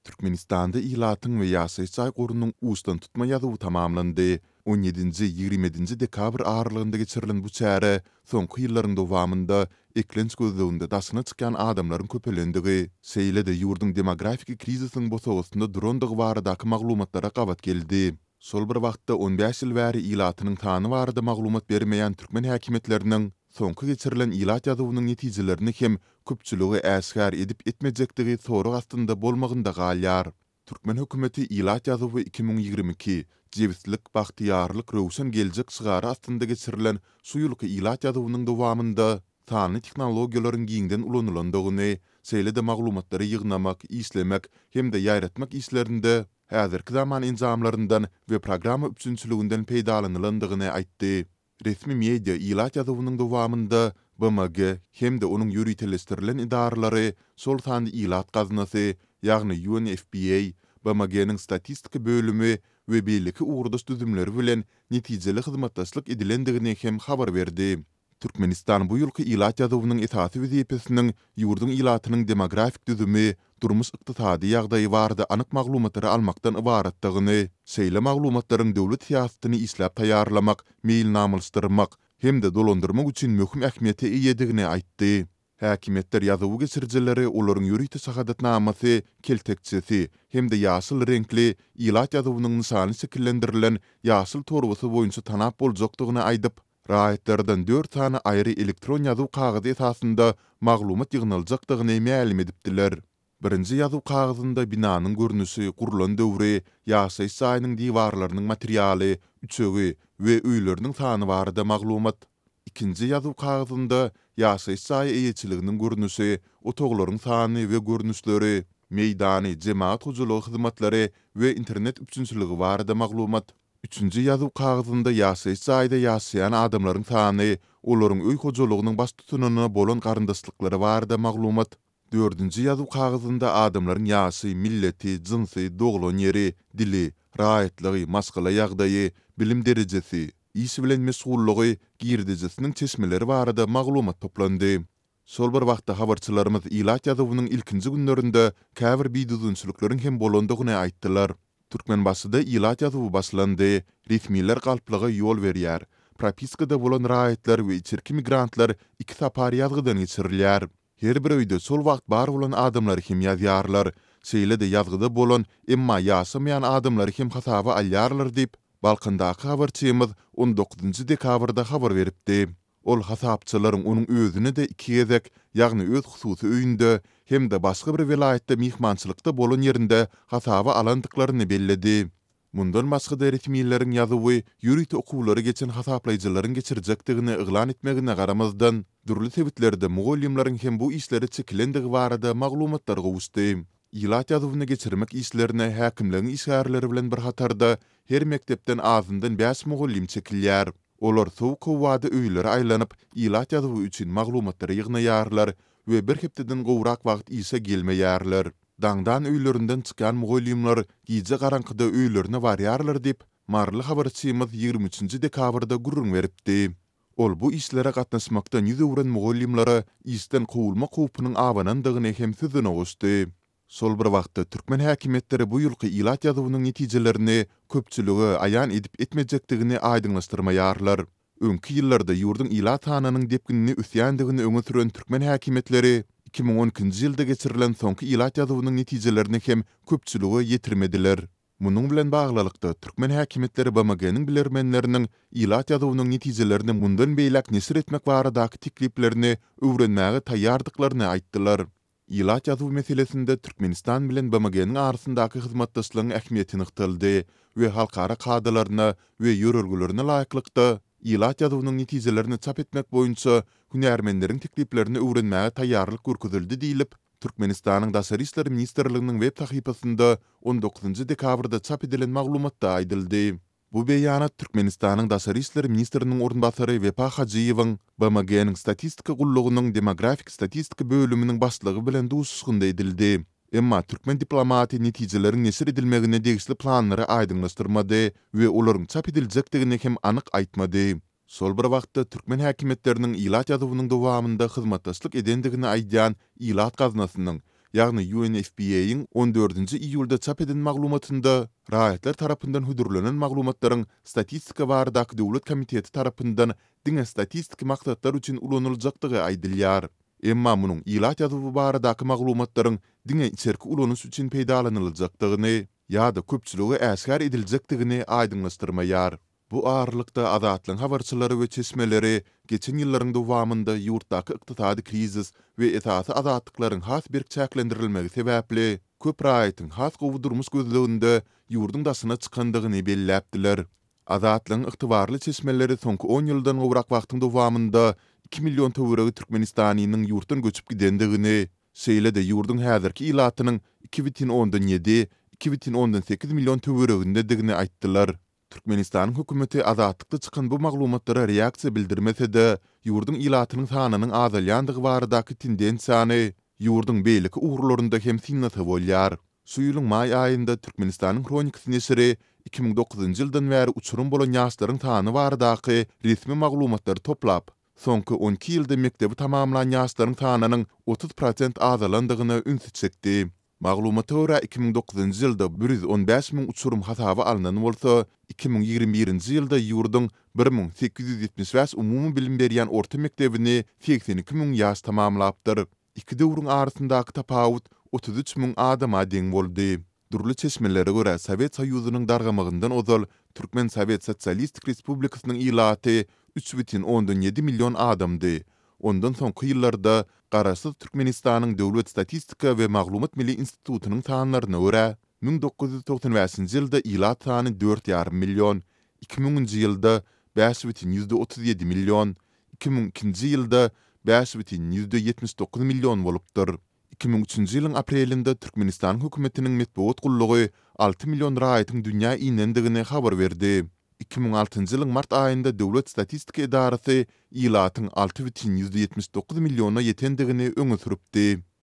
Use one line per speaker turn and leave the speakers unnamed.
Türkmenistanda ilatyň we ýaşaýyş jaý gorunyň uçdantutma ýazuwy tamamlandy. On ýedinji, 20 ýedinji dekabr aralygynda geçirilen bu çäre soňky ýyllaryň dowamynda eklenç gözleginde daşyna çykýan adamlaryň köpelendigi, şeýle-de ýurduň demografiki krizisiň bosagasynda durandygy baradaky maglumatlara gabat geldi. Şol bir wagtda, on bäş ýyl bäri ilatynyň sany barada maglumat bermeýän türkmen häkimiýetleriniň soňky geçirilen ilat ýazuwynyň netijelerini hem köpçülige äşgär edip-etmejekdigi sorag astynda bolmagynda galýar. Türkmen hökümeti ilat ýazuwy 2022, Jebislik, bagtyýarlyk, röwşen geljek şygary astynda geçirilen şu ýylky ilat ýazuwynyň dowamynda sanly tehnologiýalaryň giňden ulanylandygyny, şeýle-de maglumatlary ýygnamak, işlemek hem-de ýaýratmak işlerinde häzirki zaman enjamlaryndan we programma üpjünçiliginden peýdalanylandygyny aýtdy. Resmi media ilat ýazuwynyň dowamynda BMG hem-de onuň ýöriteleşdirilen edaralary, şol sanda Ilat gaznasy, ýagny UNFPA, BMG-niň statistika bölümi we beýleki ugurdaş düzümleri bilen netijeli hyzmatdaşlyk edilendigini hem habar berdi. Türkmenistan bu ýylky ilat ýazuwynyň esasy wezipesiniň ýurduň ilatynyň demografik düzümi, durmuş-ykdysady ýagdaýy barada anyk maglumatlary almakdan ybaratdygyny, şeýle maglumatlaryň döwlet syýasatyny işläp taýýarlamak, meýilnamalaşdyrmak hem-de dolandyrmak üçin möhüm ähmiýete eýedigini aýtdy. Häkimiýetler ýazuwy geçirijileri olaryň ýörite şahadatnamasy, keltekçesi hem-de ýaşyl reňkli, ilat ýazuwynyň nyşany şekillendirilen ýaşyl torbasy boýunça tanap boljakdygyny aýdyp, raýatlardan dört sany aýry elektron ýazuw kagyzy esasynda maglumat ýygnaljakdygyny mälim edipdiler. Birinji ýazuw kagyzynda binanyň görnüşi, gurlan döwri, ýaşaýyş jaýynyň diwarlarynyň materialy, üçegi we öýleriniň sany barada maglumat. Ikinji ýazuw kagyzynda ýaşaýyş jaýy eýeçiliginiň görnüşi, otaglaryň sany we görnüşleri, meýdany, jemagat hojalygy hyzmatlary we internet üpjünçiligi barada maglumat. Üçünji ýazuw kagyzynda ýaşaýyş jaýda ýaşaýan adamlaryň sany, olaryň öý hojalygynyň baştutanyna bolan garyndaşlyklary barada maglumat. Dördünji ýazuw kagyzynda adamlaryň ýaşy, milleti, jynsy, doglan ýeri, dili, raýatlygy, maşgala ýagdaýy, bilim derejesi, iş bilen meşgullygy, girdejisiniň çeşmeleri barada maglumat toplandy. Şol bir wagtda habarçylarymyz ilat ýazuwynyň ilkinji günlerinde käbir bidüzgünçilikleriň hem bolandygyny aýtdylar. Türkmenbaşyda ilat ýazuwy başlandy. Resmiler galplyga ýol berýär. Propiskada bolan raýatlar we içerki migrantlar iki sapar ýazgydan geçirilýär. Her bir öýde şol wagt bar bolan adamlary hem ýazýarlar. Şeýle-de ýazgyda bolan, emma ýaşamaýan adamlary hem hasaba alýarlar diýip, Balkandaky habarçymyz on dokuzynjy dekabrda habar beripdi. Ol hasapçylaryň onuň özüne-de iki gezek, ýagny öz hususy öýünde hem-de başga bir welaýatda myhmançylykda bolan ýerinde hasaba alandyklaryny belledi. Mundan başga-da resmileriň ýazuwy ýörite okuwlary geçen hasaplaýjylaryň geçirjekdigini yglan etmegine garamazdan, dürli sebitlerde mugallymlaryň hem bu işlere çekilendigi barada maglumatlar gowuşdy. Ilat ýazuwyny geçirmek işlerine häkimligiň işgärleri bilen bir hatarda her mekdepden azyndan bäş mugallym çekilýär. Olar sowuk howada öýlere aýlanyp, ilat ýazuwy üçin maglumatlary ýygnaýarlar we bir hepdeden gowrak wagt işe gelmeýärler. Daňdan öýlerinden çykýan mugallymlar gije garaňkyda öýlerine barýarlar diýip, maryly habarçymyz 23 nji dekabrda gürrüň beripdi. Ol bu işlere gatnaşmakdan ýüz öwren mugallymlara işden kowulmak howpunyň abanandygyny hem sözüne goşdy. Şol bir wagtda, türkmen häkimiýetleri bu ýylky ilat ýazuwynyň netijelerini köpçülige aýan edip-etmejekdigini aýdyňlaşdyrmaýarlar. Öňki ýyllarda ýurduň ilat sanynyň depginli ösýändigini öňe süren türkmen häkimiýetleri 2012-nji ýylda geçirilen soňky ilat ýazuwynyň netijelerini hem köpçülige ýetirmediler. Munuň bilen baglylykda, türkmen häkimiýetleri BMG-niň bilermenleriniň ilat ýazuwynyň netijelerini mundan beýläk neşir etmek baradaky tekliplerini öwrenmäge taýýardyklaryny aýtdylar. Ilat ýazuwy meselesinde Türkmenistan bilen BMG-niň arasyndaky hyzmatdaşlygyň ähmiýeti nygtaldy we halkara kadalaryna we ýörelgelerine laýyklykda ilat ýazuwynyň netijelerini çap etmek boýunça hünärmenleriň tekliplerini öwrenmäge taýýarlyk görkezildi diýlip, Türkmenistanyň Daşary işler ministrliginiň web sahypasynda on dokuzynjy dekabrda çap edilen maglumatda aýdyldy. Bu beýanat Türkmenistanyň daşary işler ministriniň orunbasary Wepa Hajyýewiň BMG-niň Statistika gullugynyň Demografik statistika bölüminiň başlygy bilen duşuşygynda edildi. Emma türkmen diplomaty netijeleriň neşir edilmegine degişli planlary aýdyňlaşdyrmady we olaryň çap ediljekdigini hem anyk aýtmady. Şol bir wagtda, türkmen häkimiýetleriniň ilat ýazuwynyň dowamynda hyzmatdaşlyk edendigini aýdýan Ilat gaznasynyň. ýagny UNFPA-yň on dördünji iýulda çap eden maglumatynda raýatlar tarapyndan hödürlenen maglumatlaryň Statistika baradaky döwlet komiteti tarapyndan diňe statistiki maksatlar üçin ulanyljakdygy aýdylýar. Emma munuň ilat ýazuwy baradaky maglumatlaryň diňe içerki ulanyş üçin peýdalanyljakdygyny ýa-da köpçülige äşgär ediljekdigini aýdyňlaşdyrmaýar. Bu aralykda, Azatlygyň habarçylary we çeşmeleri geçen ýyllaryň dowamynda ýurtdaky ykdysady krizis we esasy azatlyklaryň has berk çäklendirilmegi sebäpli, köp raýatyň has gowy durmuş gözleginde ýurduň daşyna çykandygyny belläpdiler. Azatlygyň ygtybarly çeşmeleri soňky on ýyldan gowrak wagtyň dowamynda iki million töweregi türkmenistanlynyň ýurtdan göçüp gidendigini, şeýle-de ýurduň häzirki ilatynyň 2,7, 2,8 million töweregindedigini aýtdylar. Türkmenistanyň hökümeti Azatlykda çykan bu maglumatlara reaksiýa bildirmese-de, ýurduň ilatynyň sanynyň azalýandygy baradaky tendensiýany ýurduň beýleki ugurlarynda hem synlasa bolýar. Şu ýylyň maý aýynda Türkmenistanyň Hronikasy neşiri 2009-njy ýyldan bäri uçurym bolan ýaşlaryň sany baradaky resmi maglumatlary toplap, soňky on iki ýylda mekdebi tamamlan ýaşlaryň sanynyň 30 prosent azalandygyna ünsi çekdi. Maglumata görä, 2009-njy ýylda 115 müň uçurym hasaba alnan bolsa, 2021-nji ýylda ýurduň 1875 umumybilim berýän orta mekdebini 82 müň ýaş tamamlapdyr. Iki döwrüň arasyndaky tapawut 33 müň adama deň boldy. Dürli çeşmelere görä, Sowet Soýuzynyň dargamagyndan ozal Türkmen Sowet Sosialistik Respublikasynyň ilaty 3,7 million adamdy. Ondan soňky ýyllarda Garaşsyz Türkmenistanyň Döwlet statistika we maglumat milli institutynyň sanlaryna görä, 1995-nji ýylda ilat sany dört ýarym million, iki müňünji ýylda 5,37 million, 2002-nji ýylda 5,79 million bolupdyr. 2003-nji ýylyň aprelinde Türkmenistanyň hökümetiniň metbugat gullugy alty million raýatyň dünýä inendigini habar berdi. 2006-njy ýylyň mart aýynda Döwlet statistika edarasy ilatyň 6,79 milliona ýetendigini öňe sürüpdi.